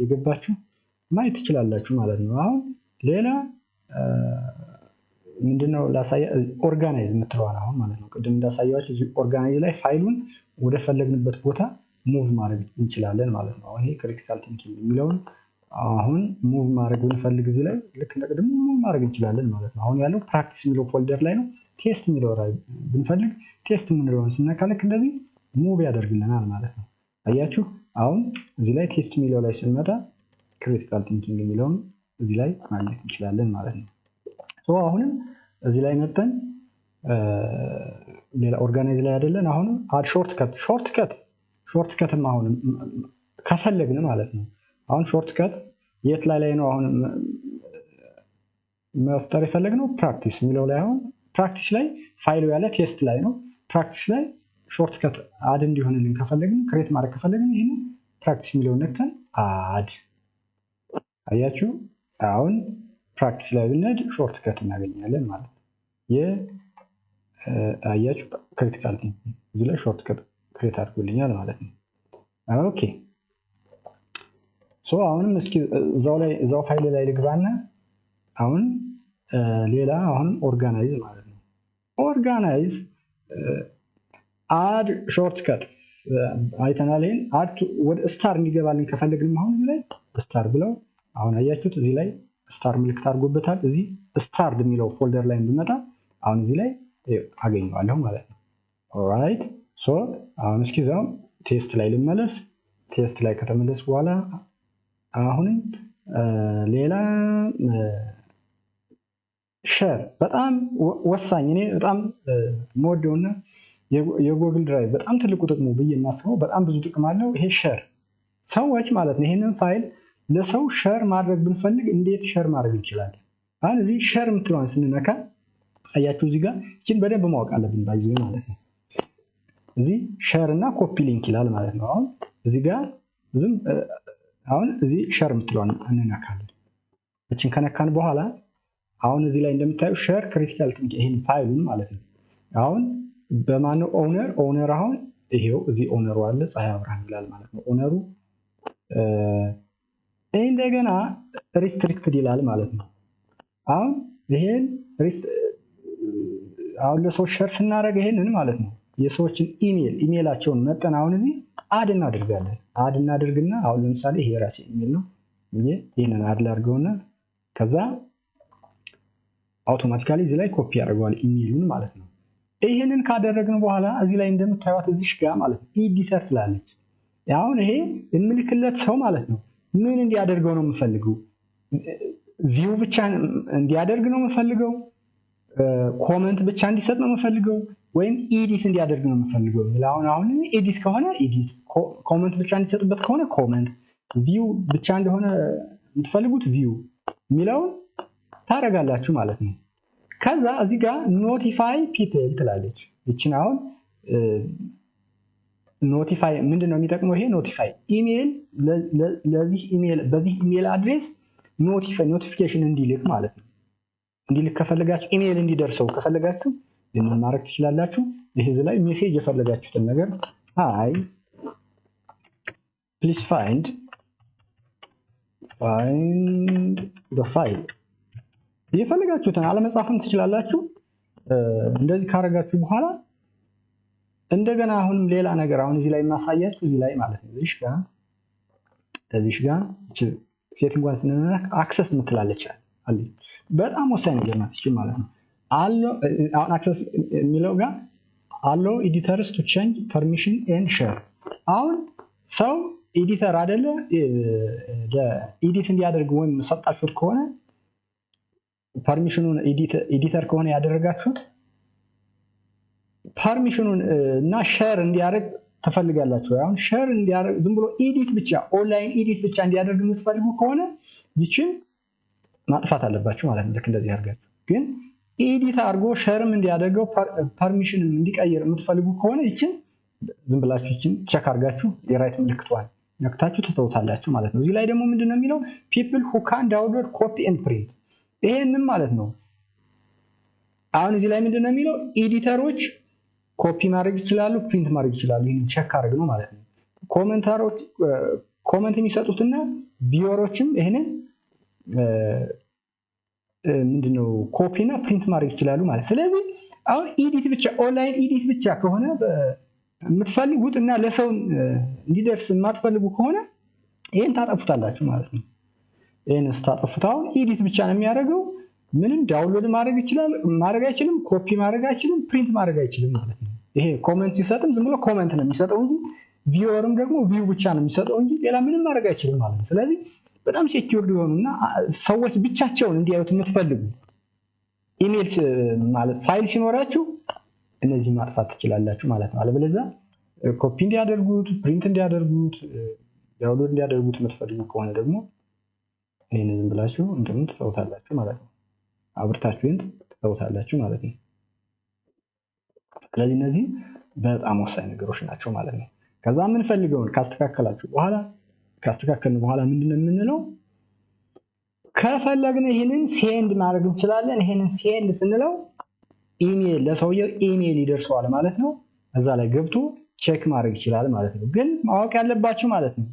የገባችሁ ማየት ትችላላችሁ ማለት ነው። አሁን ሌላ ምንድነው ላሳያ፣ organize የምትለዋን አሁን ማለት ነው። ቅድም እንዳሳያችሁ እዚህ organize ላይ ፋይሉን ወደ ፈለግንበት ቦታ move ማድረግ እንችላለን ማለት ነው። አሁን ይሄ critical thinking የሚለውን አሁን move ማድረግ ብንፈልግ እዚህ ላይ ልክ እንደ ቅድሙ move ማድረግ እንችላለን ማለት ነው። አሁን ያለው practice የሚለው folder ላይ ነው። Test የሚለው ላይ ብንፈልግ test የምንለውን ስነካ ልክ እንደዚህ move ያደርግልናል ማለት ነው። አያችሁ፣ አሁን እዚህ ላይ test የሚለው ላይ ስንመጣ critical thinking የሚለውን እዚህ ላይ ማግኘት እንችላለን ማለት ነው። So አሁንም እዚህ ላይ መጠን ሌላ organize ላይ አይደለን። አሁንም add shortcut፣ shortcut ም አሁን ከፈለግን ማለት ነው። አሁን shortcut የት ላይ ላይ ነው አሁን መፍጠር የፈለግነው? Practice የሚለው ላይ፣ አሁን practice ላይ ፋይሉ ያለ test ላይ ነው። Practice ላይ shortcut add እንዲሆንልን ከፈለግን፣ create ማድረግ ከፈለግን ይህንን practice የሚለውን ነክተን add፣ አያችሁ፣ አሁን practice ላይ ብንሄድ shortcut እናገኛለን ማለት ነው። አያችሁ፣ critical thinking እዚህ ላይ shortcut create አድርጎልኛል ማለት ነው። Okay, so አሁንም እስኪ እዛው ላይ እዛው ፋይል ላይ ልግባና አሁን ሌላ አሁንም organize ማለት ነው። Organize፣ add shortcut አይተናል። ይሄን add ወደ star እንዲገባልን ከፈለግንም አሁን እዚህ ላይ star ብለው አሁን አያችሁት፣ እዚህ ላይ star ምልክት አድርጎበታል። እዚህ starred የሚለው folder ላይ ብመጣ አሁን እዚህ ላይ አገኘዋለሁ ማለት ነው። Alright, so አሁን እስኪ እዛው test ላይ ልመለስ። Test ላይ ከተመለስ በኋላ አሁንም ሌላ share፣ በጣም ወሳኝ፣ እኔ በጣም የምወደውና የ Google Drive በጣም ትልቁ ጥቅሙ ብዬ የማስበው፣ በጣም ብዙ ጥቅም አለው። ይሄ share ሰዎች ማለት ነው። ይሄንን ፋይል ለሰው share ማድረግ ብንፈልግ እንዴት share ማድረግ እንችላለን? አሁን እዚህ share የምትለዋን ስንነካ አያችሁ፣ እዚህ ጋር ይችን በደንብ ማወቅ አለብን by the way ማለት ነው። እዚህ share እና copy link ይላል ማለት ነው። አሁን እዚህ ጋር ዝም አሁን እዚህ share የምትለዋን እንነካለን። እችን ከነካን በኋላ አሁን እዚህ ላይ እንደምታዩ share critical thinking ይሄን ፋይሉን ማለት ነው። አሁን በማነው owner? Owner አሁን ይሄው እዚህ owner ኡ አለ፣ ፀሐይ አብርሃም ይላል ማለት ነው። Owner ኡ እንደገና restricted ይላል ማለት ነው። አሁን ይሄን አሁን ለሰዎች share ስናደርግ ይሄንን ማለት ነው የሰዎችን ኢሜይላቸውን መጠን አሁን እዚህ add እናደርጋለን። Add እናደርግና አሁን ለምሳሌ ይሄ የራሴ ኢሜይል ነው ብዬ ይሄንን add ላድርገውና ከዛ automatically እዚህ ላይ ኮፒ ያደርገዋል ኢሜይሉን ማለት ነው። ይህንን ካደረግን በኋላ እዚህ ላይ እንደምታዩት እዚህ ጋር ማለት ነው editor ትላለች። አሁን ይሄ የምልክለት ሰው ማለት ነው ምን እንዲያደርገው ነው የምፈልገው? View ብቻ እንዲያደርግ ነው የምፈልገው? Comment ብቻ እንዲሰጥ ነው የምፈልገው? ወይም edit እንዲያደርግ ነው የምፈልገው? አሁን edit ከሆነ edit፣ comment ብቻ እንዲሰጥበት ከሆነ comment፣ view ብቻ እንደሆነ የምትፈልጉት view የሚለውን ታደርጋላችሁ ማለት ነው። ከዛ እዚህ ጋር notify people ትላለች። ይችን አሁን Notify ምንድነው የሚጠቅመው? ይሄ notify email ለዚህ ኢሜል በዚህ email address notification እንዲልክ ማለት ነው። እንዲልክ ከፈለጋችሁ ኢሜል እንዲደርሰው ከፈለጋችሁ ይሄንን ማድረግ ትችላላችሁ። ይሄ እዚህ ላይ message የፈለጋችሁትን ነገር hi, please find the file የፈለጋችሁትን አለመጻፍም ትችላላችሁ። እንደዚህ ካረጋችሁ በኋላ እንደገና አሁንም ሌላ ነገር አሁን እዚህ ላይ ማሳያችሁ እዚህ ላይ ማለት ነው። እዚህ ጋር setting ጓን ስንነካ access ምትላለች አለ። በጣም ወሳኝ ነገር ናት እቺ ማለት ነው። Allow አሁን access የሚለው ጋር allow editors to change permission and share። አሁን ሰው editor አይደለ edit እንዲያደርግ ወይም ሰጣችሁት ከሆነ permission ኑን editor ከሆነ ያደረጋችሁት permission ኑን እና share እንዲያደርግ ትፈልጋላችሁ። አሁን share እንዲያደርግ ዝም ብሎ edit ብቻ online edit ብቻ እንዲያደርግ የምትፈልጉ ከሆነ ይችን ማጥፋት አለባችሁ ማለት ነው። ልክ እንደዚህ አድርጋችሁ ግን edit አድርጎ share ም እንዲያደርገው permission ም እንዲቀይር የምትፈልጉ ከሆነ ይችን ዝም ብላችሁ ይችን check አድርጋችሁ የ right ምልክቷን ነክታችሁ ትተውታላችሁ ማለት ነው። እዚህ ላይ ደግሞ ምንድነው የሚለው people who can download, copy and print ይሄንን ማለት ነው። አሁን እዚህ ላይ ምንድነው የሚለው editor ኦች copy ማድረግ ይችላሉ፣ print ማድረግ ይችላሉ። ይሄን check አድርግ ነው ማለት ነው። Commenter ኦች comment የሚሰጡትና viewer ኦችም ይሄንን ምንድነው ኮፒ እና print ማድረግ ይችላሉ ማለት። ስለዚህ አሁን edit ብቻ online edit ብቻ ከሆነ የምትፈልጉት እና ለሰው እንዲደርስ የማትፈልጉ ከሆነ ይሄን ታጠፉታላችሁ ማለት ነው። ይሄን ስታጠፉት አሁን edit ብቻ ነው የሚያደርገው። ምንም download ማድረግ ይችላል ማድረግ አይችልም፣ ኮፒ ማድረግ አይችልም፣ print ማድረግ አይችልም ማለት ነው። ይሄ comment ሲሰጥም ዝም ብሎ comment ነው የሚሰጠው እንጂ viewer ም ደግሞ view ብቻ ነው የሚሰጠው እንጂ ሌላ ምንም ማድረግ አይችልም ማለት ነው። ስለዚህ በጣም secured የሆኑና ሰዎች ብቻቸውን እንዲያዩት የምትፈልጉ ኢሜል ማለት ፋይል ሲኖራችሁ እነዚህ ማጥፋት ትችላላችሁ ማለት ነው። አለበለዚያ ኮፒ እንዲያደርጉት print እንዲያደርጉት download እንዲያደርጉት የምትፈልጉ ከሆነ ደግሞ ይሄን ዝም ብላችሁ እንትኑን ትተውታላችሁ ማለት ነው። አብርታችሁ ይሄን ትተውታላችሁ ማለት ነው። ስለዚህ እነዚህ በጣም ወሳኝ ነገሮች ናቸው ማለት ነው። ከዛ የምንፈልገውን ካስተካከልን በኋላ ምንድነው የምንለው? ከፈለግን ይሄንን send ማድረግ እንችላለን። ይሄንን send ስንለው ኢሜል ለሰውየው ኢሜል ይደርሰዋል ማለት ነው። እዛ ላይ ገብቶ check ማድረግ ይችላል ማለት ነው። ግን ማወቅ ያለባችሁ ማለት ነው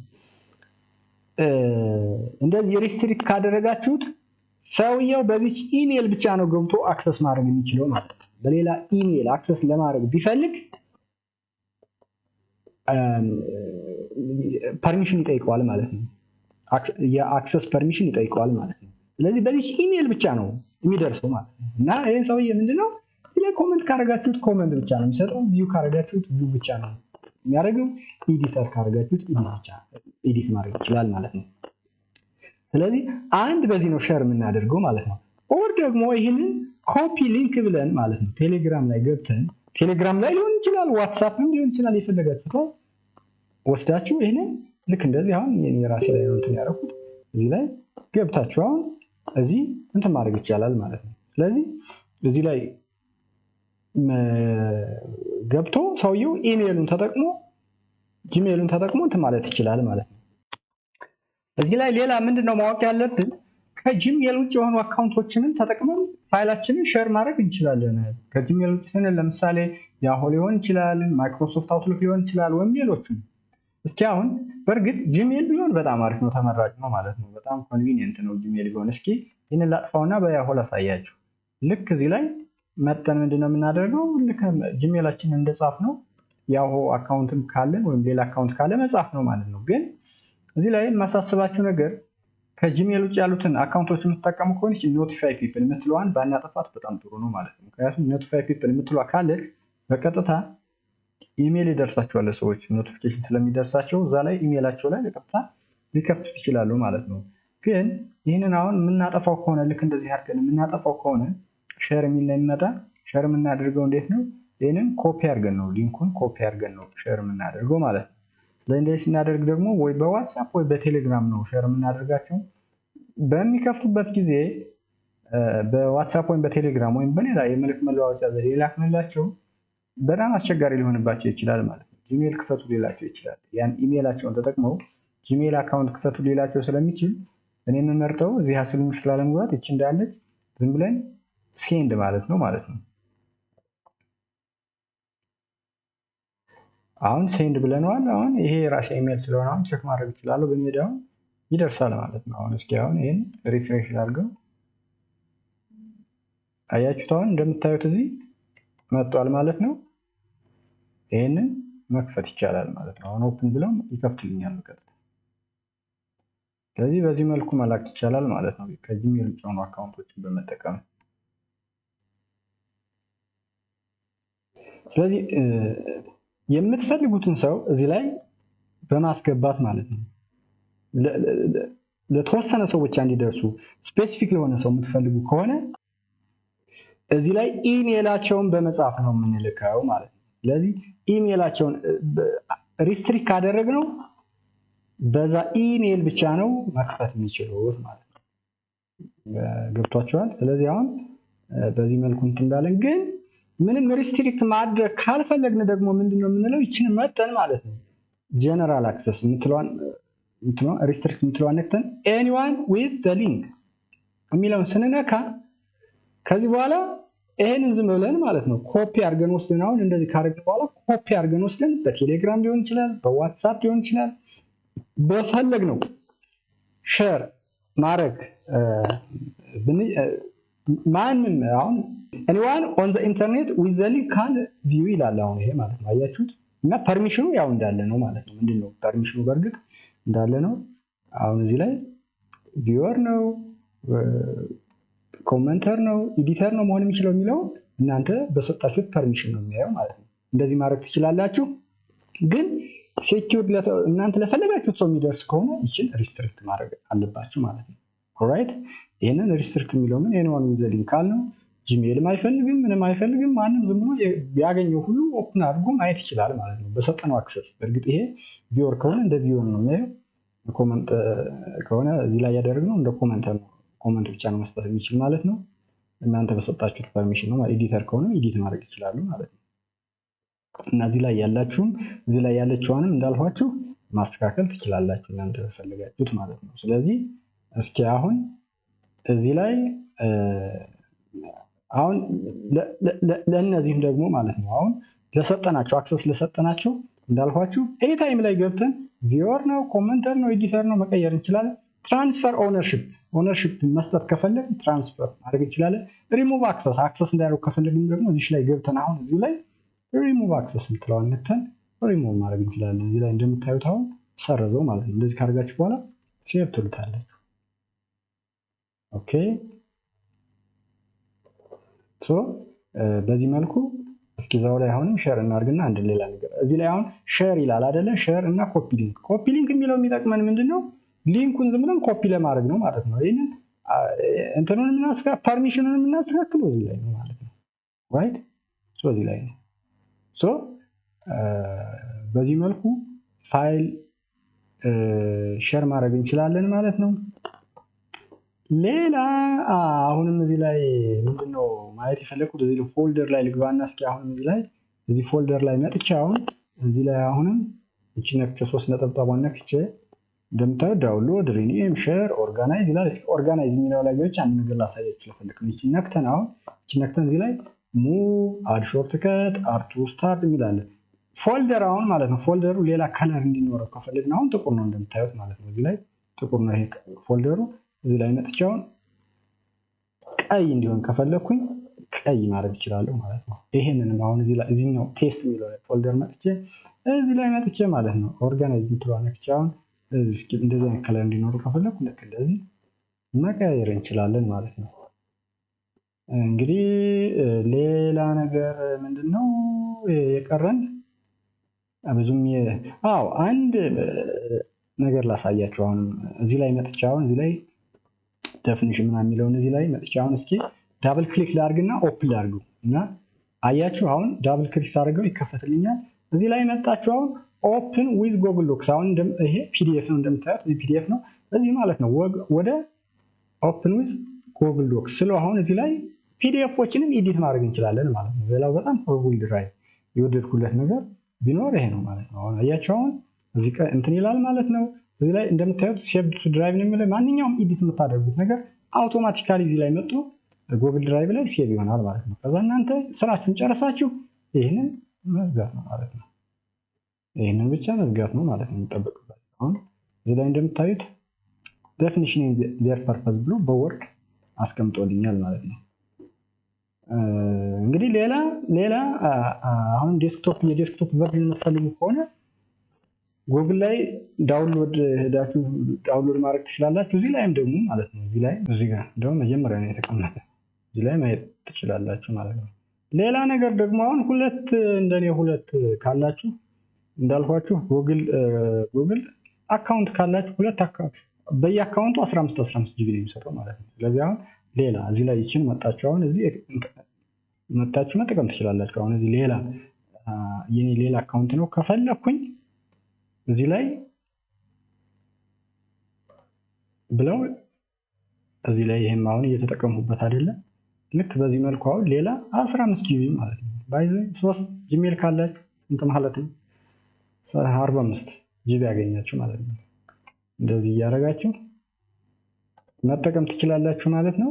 እንደዚህ restrict ካደረጋችሁት ሰውየው በዚህ ኢሜል ብቻ ነው ገብቶ access ማድረግ የሚችለው ማለት ነው። በሌላ email access ለማድረግ ቢፈልግ permission ይጠይቀዋል ማለት ነው። የ access permission ይጠይቀዋል ማለት ነው። ስለዚህ በዚህ ኢሜል ብቻ ነው የሚደርሰው ማለት ነው። እና ይሄን ሰውዬ ምንድነው ይሄ comment ካረጋችሁት comment ብቻ ነው የሚሰጠው፣ view ካረጋችሁት view ብቻ ነው የሚያደርገው፣ editor ካረጋችሁት edit ብቻ edit ማድረግ ይችላል ማለት ነው። ስለዚህ አንድ በዚህ ነው share የምናደርገው ማለት ነው። Or ደግሞ ይሄንን copy link ብለን ማለት ነው ቴሌግራም ላይ ገብተን ቴሌግራም ላይ ሊሆን ይችላል፣ ዋትስአፕም ሊሆን ይችላል፣ የፈለጋችሁት ወስዳችሁ ይሄንን ልክ እንደዚህ አሁን የኔ ራሴ ላይ ነው እንትን ያደረኩት እዚህ ላይ ገብታችሁ አሁን እዚህ እንትን ማድረግ ይቻላል ማለት ነው። ስለዚህ እዚህ ላይ ገብቶ ሰውየው ኢሜሉን ተጠቅሞ ጂሜሉን ተጠቅሞ እንትን ማለት ይችላል ማለት ነው። እዚህ ላይ ሌላ ምንድነው ማወቅ ያለብን ከጂሜል ውጭ የሆኑ account ኦችንን ተጠቅመን ፋይላችንን share ማድረግ እንችላለን። ከጂሜል ውጭ ስንል ለምሳሌ ያሁ ሊሆን ይችላል፣ ማይክሮሶፍት አውትሉክ ሊሆን ይችላል ወይም ሌሎችም። እስኪ አሁን በእርግጥ ጂሜል ቢሆን በጣም አሪፍ ነው፣ ተመራጭ ነው ማለት ነው። በጣም convenient ነው ጂሜል ቢሆን። እስኪ ይሄንን ላጥፋውና በያሁ ላሳያችሁ። ልክ እዚህ ላይ መጠን ምንድነው የምናደርገው? ልክ ጂሜላችንን እንደጻፍነው ያሁ account ም ካለን ወይም ሌላ account ካለ መጻፍ ነው ማለት ነው። ግን እዚህ ላይ የማሳስባችሁ ነገር ከጂሜል ውጭ ያሉትን account ኦች የምትጠቀሙ ከሆነ notify people የምትለዋን ባናጠፋት በጣም ጥሩ ነው ማለት ነው። ምክንያቱም notify people የምትለዋ ካለች በቀጥታ ኢሜል ይደርሳቸዋል ሰዎች notification ስለሚደርሳቸው እዛ ላይ ኢሜላቸው ላይ በቀጥታ ሊከፍቱት ይችላሉ ማለት ነው። ግን ይሄንን አሁን የምናጠፋው ከሆነ ልክ እንደዚህ አድርገን የምናጠፋው ከሆነ share የሚል ላይ የሚመጣ share የምናደርገው እንዴት ነው? ይሄንን ኮፒ አድርገን ነው link ኡን copy አድርገን ነው share የምናደርገው ማለት ነው። ስለዚህ ስናደርግ ደግሞ ወይ በዋትስአፕ ወይ በቴሌግራም ነው share የምናደርጋቸው። በሚከፍቱበት ጊዜ በዋትስአፕ ወይም በቴሌግራም ወይም በሌላ የመልእክት መለዋወጫ ዘዴ ላክንላቸው በጣም አስቸጋሪ ሊሆንባቸው ይችላል ማለት ነው። Gmail ክፈቱ ሊላቸው ይችላል። ያን ኢሜይላቸውን ተጠቅመው Gmail account ክፈቱ ሊላቸው ስለሚችል እኔ የምመርጠው እዚህ hassle ውስጥ ላለመግባት እቺ እንዳለች ዝም ብለን send ማለት ነው ማለት ነው። አሁን send ብለናል። አሁን ይሄ የራሴ ኢሜይል ስለሆነ አሁን check ማድረግ እችላለሁ። ግን አሁን ይደርሳል ማለት ነው። አሁን እስኪ አሁን ይሄን refresh ላድርገው። አያችሁት? አሁን እንደምታዩት እዚህ መጥቷል ማለት ነው። ይሄንን መክፈት ይቻላል ማለት ነው። አሁን open ብለው ይከፍትልኛል በቀጥታ። ስለዚህ በዚህ መልኩ መላክ ይቻላል ማለት ነው፣ ከ Gmail ውጭ የሆኑ account ኦችን በመጠቀም። ስለዚህ የምትፈልጉትን ሰው እዚህ ላይ በማስገባት ማለት ነው ለተወሰነ ሰው ብቻ እንዲደርሱ specific ለሆነ ሰው የምትፈልጉ ከሆነ እዚህ ላይ ኢሜይላቸውን በመጻፍ ነው የምንልከው ማለት ነው። ስለዚህ ኢሜይላቸውን restrict ካደረግነው በዛ ኢሜይል ብቻ ነው መክፈት የሚችሉት ማለት ነው። ገብቷቸዋል? ስለዚህ አሁን በዚህ መልኩ እንትን እንዳለን፣ ግን ምንም restrict ማድረግ ካልፈለግን ደግሞ ምንድነው የምንለው? ይችን መጠን ማለት ነው general access የምትለዋን restrict የምትለዋን ነክተን anyone with the link የሚለውን ስንነካ ከዚህ በኋላ ይሄንን ዝም ብለን ማለት ነው ኮፒ አድርገን ወስደን፣ አሁን እንደዚህ ካደረግን በኋላ ኮፒ አድርገን ወስደን በቴሌግራም ሊሆን ይችላል፣ በ WhatsApp ሊሆን ይችላል፣ በፈለግነው share ማድረግ ማንም አሁን anyone on the internet with the link can view ይላል። አሁን ይሄ ማለት ነው አያችሁት? እና permission ኑ ያው እንዳለ ነው ማለት ነው። ምንድነው permission ኑ? በእርግጥ እንዳለ ነው። አሁን እዚህ ላይ viewer ነው፣ commenter ነው፣ editor ነው መሆን የሚችለው የሚለው እናንተ በሰጣችሁት permission ነው የሚያየው ማለት ነው። እንደዚህ ማድረግ ትችላላችሁ። ግን secure እናንተ ለፈለጋችሁት ሰው የሚደርስ ከሆነ ይችን restrict ማድረግ አለባችሁ ማለት ነው። Alright፣ ይሄንን restrict የሚለው ምን anyone with link ካልነው Gmail ም አይፈልግም፣ ምንም አይፈልግም። ማንም ዝም ብሎ ያገኘው ሁሉ open አድርጎ ማየት ይችላል ማለት ነው በሰጠነው access። በእርግጥ ይሄ viewer ከሆነ እንደ viewer ነው የሚያየው፣ comment ከሆነ እዚህ ላይ ያደረግነው እንደ commenter ነው፣ comment ብቻ ነው መስጠት የሚችል ማለት ነው። እናንተ በሰጣችሁት permission ነው። Editor ከሆነ edit ማድረግ ይችላሉ ማለት ነው። እና እዚህ ላይ ያላችሁም እዚህ ላይ ያለችዋንም እንዳልኳችሁ ማስተካከል ትችላላችሁ እናንተ በፈለጋችሁት ማለት ነው። ስለዚህ እስኪ አሁን እዚህ ላይ አሁን ለእነዚህም ደግሞ ማለት ነው አሁን ለሰጠናቸው access ለሰጠናቸው እንዳልኳችሁ anytime ላይ ገብተን viewer ነው፣ commenter ነው፣ editor ነው መቀየር እንችላለን። Transfer ownership መስጠት ከፈለግን transfer ማድረግ እንችላለን። ሪሙቭ አክሰስ አክሰስ እንዳያደርጉ ከፈለግን ደግሞ እዚህ ላይ ገብተን አሁን እዚሁ ላይ ሪሙቭ አክሰስ የምትለዋን ነክተን ሪሙቭ ማድረግ እንችላለን። እዚህ ላይ እንደምታዩት አሁን ሰረዘው ማለት ነው። እንደዚህ ካደረጋችሁ በኋላ save ትሉታላችሁ። Okay፣ so በዚህ መልኩ እስኪ እዛው ላይ አሁንም share እናድርግና አንድ ሌላ ነገር እዚህ ላይ አሁን share ይላል አይደለ? Share እና copy link። Copy link የሚለው የሚጠቅመን ምንድነው? Link ኡን ዝም ብለን ኮፒ ለማድረግ ነው ማለት ነው። ይሄንን እንትኑን የምናስተካክለው permission ኑን የምናስተካክለው እዚህ ላይ ነው ማለት ነው። Right፣ so እዚህ ላይ ነው። So በዚህ መልኩ file share ማድረግ እንችላለን ማለት ነው። ሌላ አሁንም እዚህ ላይ ምንድነው ማየት የፈለኩት፣ እዚህ folder ላይ ልግባና እስኪ አሁንም እዚህ ላይ እዚህ folder ላይ መጥቼ አሁን እዚህ ላይ አሁንም እቺ ነክቼ ሶስት ነጠብጣቧን ነክቼ እንደምታዩት download፣ rename፣ share፣ organize ይላል። እስኪ organize የሚለው ላይ ገብቼ አንድ ነገር ላሳያችሁ ስለፈለኩ ነው። እቺ ነክተን አሁን እቺ ነክተን እዚህ ላይ move፣ add shortcut፣ add to start የሚል አለ። Folder አሁን ማለት ነው folder ኡ ሌላ color እንዲኖረው ከፈለግን አሁን ጥቁር ነው እንደምታዩት ማለት ነው። እዚህ ላይ ጥቁር ነው ይሄ folder ኡ። እዚህ ላይ መጥቼ አሁን ቀይ እንዲሆን ከፈለኩኝ ቀይ ማድረግ እችላለሁ ማለት ነው። ይሄንንም አሁን እዚህ ላይ እዚህኛው test የሚለው ላይ folder መጥቼ እዚህ ላይ መጥቼ ማለት ነው organize የምትለዋን ነክቼ አሁን እስኪ እንደዚህ አይነት color እንዲኖረው ከፈለኩ ልክ እንደዚህ መቀየር እንችላለን ማለት ነው። እንግዲህ ሌላ ነገር ምንድነው የቀረን? ብዙም አዎ አንድ ነገር ላሳያችሁ። አሁን እዚህ ላይ መጥቼ አሁን እዚህ ላይ definition ምናምን የሚለውን እዚህ ላይ መጥቼ አሁን እስኪ double click ላድርግና open ላድርገው እና አያችሁ አሁን double click ሳደርገው ይከፈትልኛል። እዚህ ላይ መጣችሁ አሁን open with Google Docs። አሁን ይሄ PDF ነው እንደምታዩት፣ እዚህ PDF ነው እዚህ ማለት ነው። ወደ open with Google Docs ስለው አሁን እዚህ ላይ PDF ኦችንም edit ማድረግ እንችላለን ማለት ነው። ሌላው በጣም Google Drive የወደድኩለት ነገር ቢኖር ይሄ ነው ማለት ነው። አሁን አያችሁ አሁን እዚህ እንትን ይላል ማለት ነው። እዚህ ላይ እንደምታዩት save to drive ነው የሚለው። ማንኛውም edit የምታደርጉት ነገር automatically እዚህ ላይ መጥቶ Google Drive ላይ save ይሆናል ማለት ነው። ከዛ እናንተ ስራችሁን ጨርሳችሁ ይሄንን መዝጋት ነው ማለት ነው። ይሄንን ብቻ መዝጋት ነው ማለት ነው የሚጠበቅባችሁ። አሁን እዚህ ላይ እንደምታዩት definition their purpose ብሎ በ Word አስቀምጦልኛል ማለት ነው። እንግዲህ ሌላ አሁን desktop የ desktop version የምትፈልጉ ከሆነ ጉግል ላይ download ሄዳችሁ download ማድረግ ትችላላችሁ። እዚህ ላይም ደግሞ ማለት ነው እዚህ ላይ እዚህ ጋር እንደውም መጀመሪያ ነው የተቀመጠ እዚህ ላይ ማየት ትችላላችሁ ማለት ነው። ሌላ ነገር ደግሞ አሁን ሁለት እንደኔ ሁለት ካላችሁ እንዳልኳችሁ Google account ካላችሁ ሁለት account በየ account ኡ 15 GB ነው የሚሰጠው ማለት ነው። ስለዚህ አሁን ሌላ እዚህ ላይ ይችን መጣችሁ አሁን እዚህ መጣችሁ መጠቀም ትችላላችሁ። አሁን እዚህ ሌላ የኔ ሌላ account ነው ከፈለኩኝ እዚህ ላይ ብለው እዚህ ላይ ይሄም አሁን እየተጠቀምኩበት አይደለም። ልክ በዚህ መልኩ አሁን ሌላ 15 GB ማለት ነው። ባይዘ 3 Gmail ካላችሁ እንትን ማለት ነው 45 GB ያገኛችሁ ማለት ነው። እንደዚህ እያደረጋችሁ መጠቀም ትችላላችሁ ማለት ነው።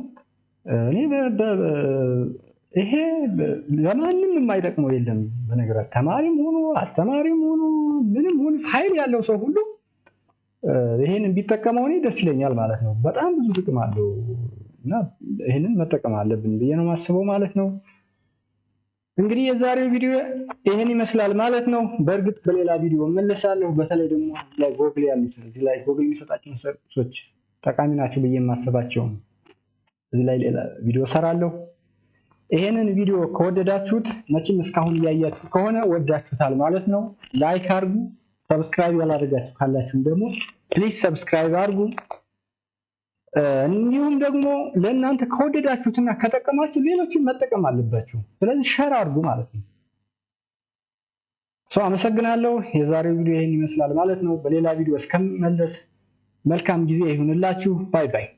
እኔ ይሄ ለማንም የማይጠቅመው የለም። በነገራችን ተማሪም ሆኖ አስተማሪም ሆኖ ምንም ሆኖ ፋይል ያለው ሰው ሁሉ ይሄንን ቢጠቀመው እኔ ደስ ይለኛል ማለት ነው። በጣም ብዙ ጥቅም አለው እና ይሄንን መጠቀም አለብን ብዬ ነው የማስበው ማለት ነው። እንግዲህ የዛሬው ቪዲዮ ይሄን ይመስላል ማለት ነው። በእርግጥ በሌላ ቪዲዮ እመለሳለሁ። በተለይ ደግሞ ላይ ጎግል ያሉት እዚህ ላይ ጎግል የሚሰጣቸውን service ኦች ጠቃሚ ናቸው ብዬ የማስባቸው እዚህ ላይ ሌላ ቪዲዮ ሰራለሁ። ይሄንን ቪዲዮ ከወደዳችሁት መቼም እስካሁን እያያችሁ ከሆነ ወዳችሁታል ማለት ነው። like አድርጉ። subscribe ያላደረጋችሁ ካላችሁ ደግሞ please subscribe አድርጉ። እንዲሁም ደግሞ ለእናንተ ከወደዳችሁትና ከጠቀማችሁ ሌሎችን መጠቀም አለባችሁ። ስለዚህ share አድርጉ ማለት ነው። ሰው አመሰግናለሁ። የዛሬው ቪዲዮ ይሄን ይመስላል ማለት ነው። በሌላ ቪዲዮ እስከምመለስ መልካም ጊዜ ይሁንላችሁ። bye bye።